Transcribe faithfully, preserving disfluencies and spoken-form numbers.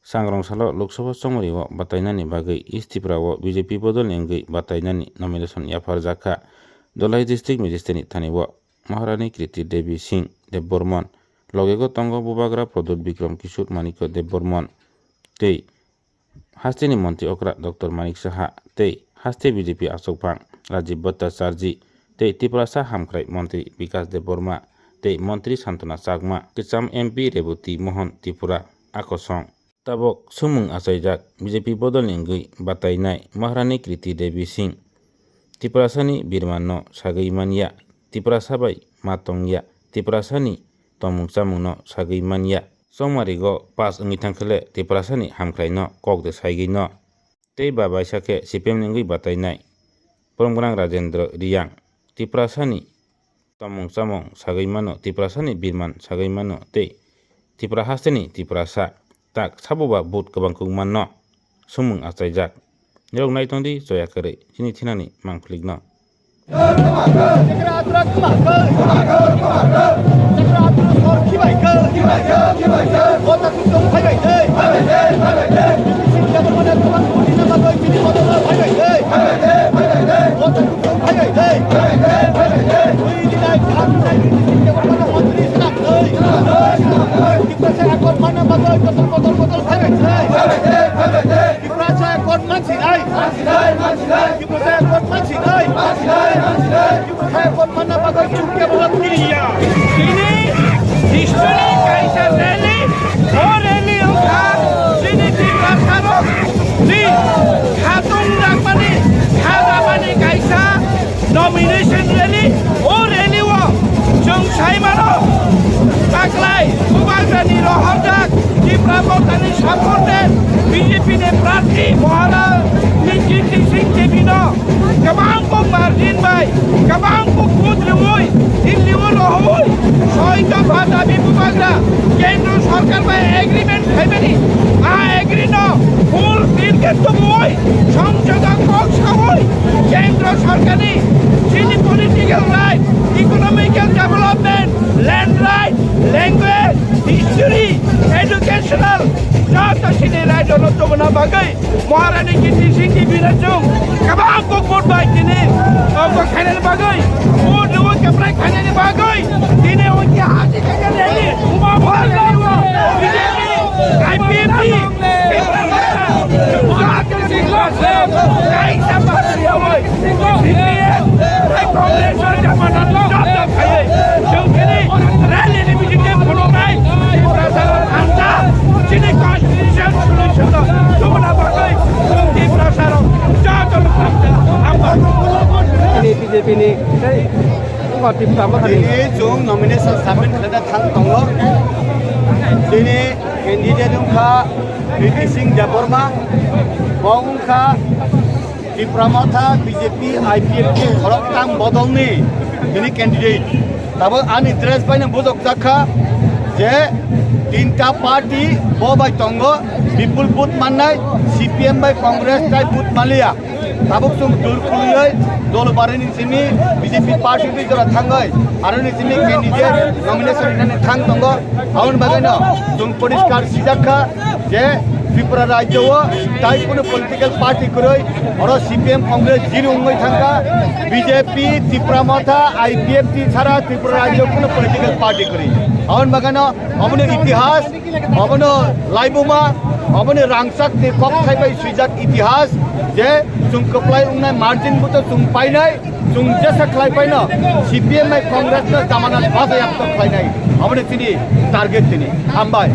Sangrong salo Lok Sabha chongmari o batainani bagwi East Tripura o B J P bodolni wngwi batainani nomination yapharjak kha Dholai District Magistrate ni thani o Maharani Kriti Devi Singh Debbarman, loge o tongo Bubagra Pradyut Bikram Kishore Manikya Debbarman tei hasteni montri okra Doctor Manik Saha tei haste B J P achukphang Rajiv Bhattacharjee tei Tiprasa hamkrai montri Bikas Debbarma tei montri Santana Chakma, kwcham M P Rebati Mohan Tripura a kosong. Tabok swngmung achaijak B J P bodolni wngwi batainai Maharani Kriti Devi Singh, Tiprasani birmanno sagwi manya, Tiprasa bai ma tongya, Tiprasani tongmung chamungno sagwi manya. Chongmarigo pass wngwi thangkhele Tiprasani hamkraino kok de saigwino. Tei ba baisa khe C P M ni wngwi batainai Boromgwnang Rajendra Reang, Tiprasani tongmung chamung sagwi mano, Tiprasani birman sagwi mano tei Tripura hasteni Tiprasa tak sabo ba vote kwbang kuk manno swngmung achaijak. Norok nai tongdi choya kwrwi chini thinani mangphilikno. Chini history kaisa rally, o rally wngkha chini Tiprasarokni khatung rangmani, kha ramani kaisa nomination rally. O rally o chwng sai mano, taklai Bubagrani rohorjak Tipra Mothani supported B J P ni prarthi Maharani Kriti Singh Devi no kwbang kok margin bai, kwbang kok vote rwui, Delhi o rohorwi, soi dopha dabi Bubagra Kendro Sorkar bai agreement khaimani, a agree no full clear khe tubui, Songsodon kok saui, Kendro Sorkarni chini political right, economical development, land right, language, history, educational, joto chini right no tubuna bagwi Maharani Kriti Singh Devi no chwng kwbang kok vote bai tini, o kok khainani bagwi, vote rwui kwplai khainani bagwi, tini o khe hati khainani rally, uma bhar rally o, B J P, I P F T, Ini B J P ni tei Tipra Motha ni. Tini chwng nomination submit khlaina thang tongo. Tini candidate wngkha Kriti Singh Debbarma, bo wngkha Tipra Motha B J P I P F T khoroktham bodolni tini candidate. Tabuk ani dress baino bujokjak kha je tinta party bo bai tongo, bipul vote mannai C P M bai Congress tai vote manliya. Tabuk chwng dur kwrwiwi Dolubarini simi B J P party twi jora thangwi aroni simi candidate nomination rinani thang tongo. Aboni bagwino chwng poriskar sijak kha je Tripura rajyo o tai kunu political party kwrwi, oro C P M Congress zero wngwi thangkha, B J P, Tipra Motha, I P F T chara Tripura rajyo kunu political party kwrwi. Aboni bagwino obono itihas, obono laibuma, obono rangchak ni kok thai bai swijak itihas je chwng kwplai wngnai margin buto chwng painai, chwng jesa khlai paino C P M bai Congress no jamana bajai yapto khlainai. Obono chini target tini. Hambai.